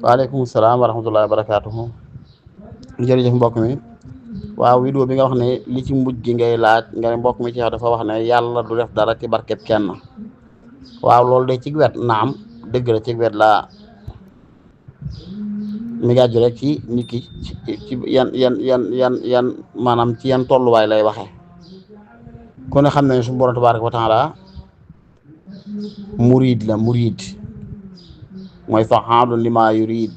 waaleykum salaam wa rahmatullahi wa barakaatuhu. jërëjëf mbokk mi. waaw vidéo bi nga wax ne li ci mujj gi ngay laaj nga ne mbokk mi ci wax dafa wax ne yàlla du def dara ci barkeb kenn. waaw loolu de ci wet naam dëgg la ci wet laa mi ngi aju rek ci nit ki ci yan maanaam ci yan tolluwaay lay waxe ku ne xam ne suñu borom tabaaraka wa taala murid la murid mooy fa'aalun limaa yurid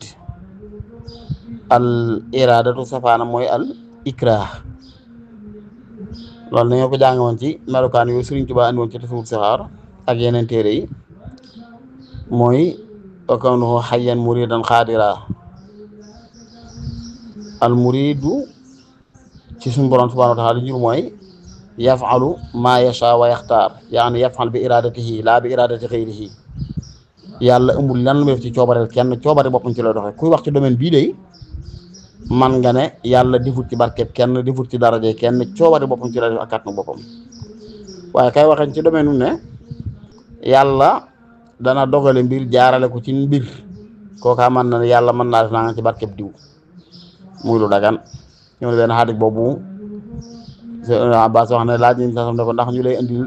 al iradatu safaana mooy al ikrah loolu nañoo ko jàng woon ci melokaan yooyu Sëriñ Tuubaa andi woon ci tasawuf sixaar ak yeneen téere yi mooy wa kawnuhu hayyan muridan xaadira al muridu ci suñu borom subhaanahu wa taala li jur mooy yafalu maa yasha wa yaxtaar yaani yafal bi iradatihi laa bi iradati xayrihi yàlla amul lan lu def ci coobareel kenn coobare boppam ci lay doxee kuy wax ci domaine bii de man nga ne yàlla defut ci barkeb kenn defut ci daraje kenn coobare boppam ci lay def ak kàttanu boppam waaye kay waxee ci domaine ne yàlla dana dogale mbir jaarale ko ci mbir kookaa man na ne yàlla mën naa def naa nga ci barkeb diw muy lu dagan ñëw ne benn xaadik boobu Abbas wax ne laaj nañ sax ne ko ndax ñu lay indil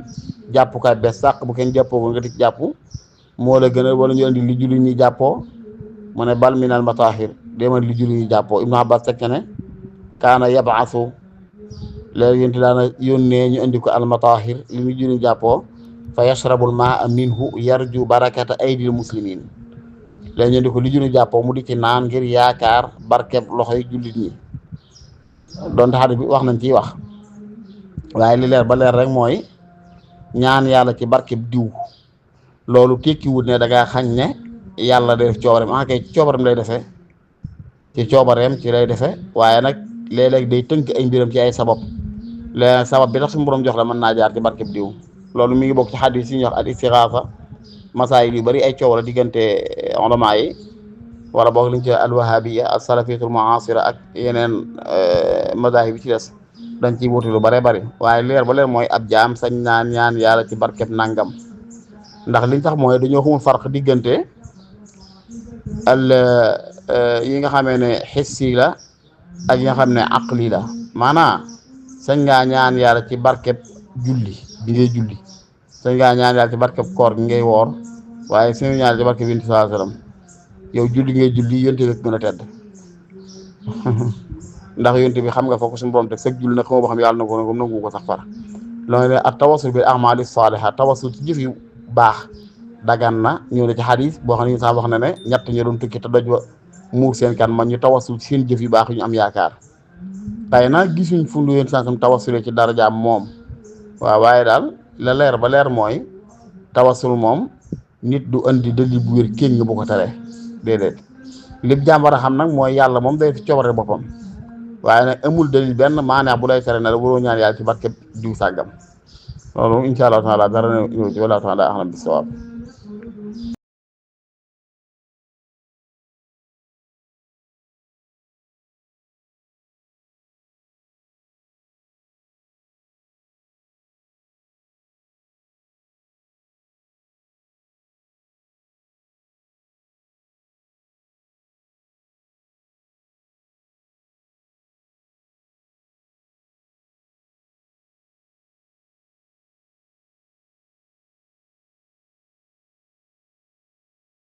jàppukaay bes sàq bu kenn jàppoo ko nga di jàpp moo la gën a wala ñu indi li julli ñi jàppoo mu ne bal minal matahir demal li julli ñi jàppoo Ibnu Abbas teg ne kaana yabaasu léegi yénti daana yónnee ñu indi ko al matahir li ñu julli ñi jàppoo fa yashrabul maa minhu yarju barakata aydil muslimin léegi ñu indi ko li julli jàppoo mu di ci naan ngir yaakaar barkeb loxoy jullit ñi donte xadis bi wax nañ ciy wax waaye li leer ba leer rek mooy ñaan yàlla ci barkeb diw loolu tekki wut ne da ngaa xañ ne yàlla day def coobareem kay ci coobareem lay defee ci coobareem ci lay defee waaye nag léeg-léeg day tënk ay mbiram ci ay sabab léeg sabab bi tax suñu borom jox la mën naa jaar ci barkeb diw loolu mi ngi bokk ci xadis yi ñuy wax al istixaasa masaayil yu bari ay coow la diggante ulama yi wala boog liñ ci al wahabiya as salafiyatul muasira ak yeneen mazahib bi ci des dañ ciy wuti lu bare bari waaye leer ba leer mooy ab jaam sañ naan ñaan yàlla ci barkeb nangam ndax liñ tax mooy dañoo xamul farq diggante al yi nga xamee ne xissi la ak yi nga xam ne aqli la maanaam sañ ngaa ñaan yàlla ci barkeb julli bi ngay julli sañ ngaa ñaan yàlla ci barkeb koor bi ngay woor waaye suñu ñaan ci barkeb yonent sallallahu alayhi wasallam yow julli ngay julli yonent bi gën a tedd ndax yonent bi xam nga foofu suñu borom teg sag julli nag xamoo ba xam yàlla na ko nangu ko sax far loolu ne ak tawassul bil a'maali saalihaat tawassul ci jëf yu baax dagan na ñëw na ci xadis boo xam ne sax wax na ne ñett ñu doon tukki te doj ba muur seen kan man ñu tawassul seen jëf yu baax yu ñu am yaakaar tey nag gisuñ fu lu yéen sansam tawassulee ci darajaam moom waaw waaye daal la leer ba leer mooy tawassul moom nit du andi dalil bu wér kéng bu ko tere déedéet lépp jaam war a xam nag mooy yàlla moom day fi coobare boppam waaye nag amul dalil benn maanaam bu lay tere ne la waroo ñaan yàlla ci barke diw sàggam loolu incha allah taala dara ñëw ci wala taala axlam bi sawaab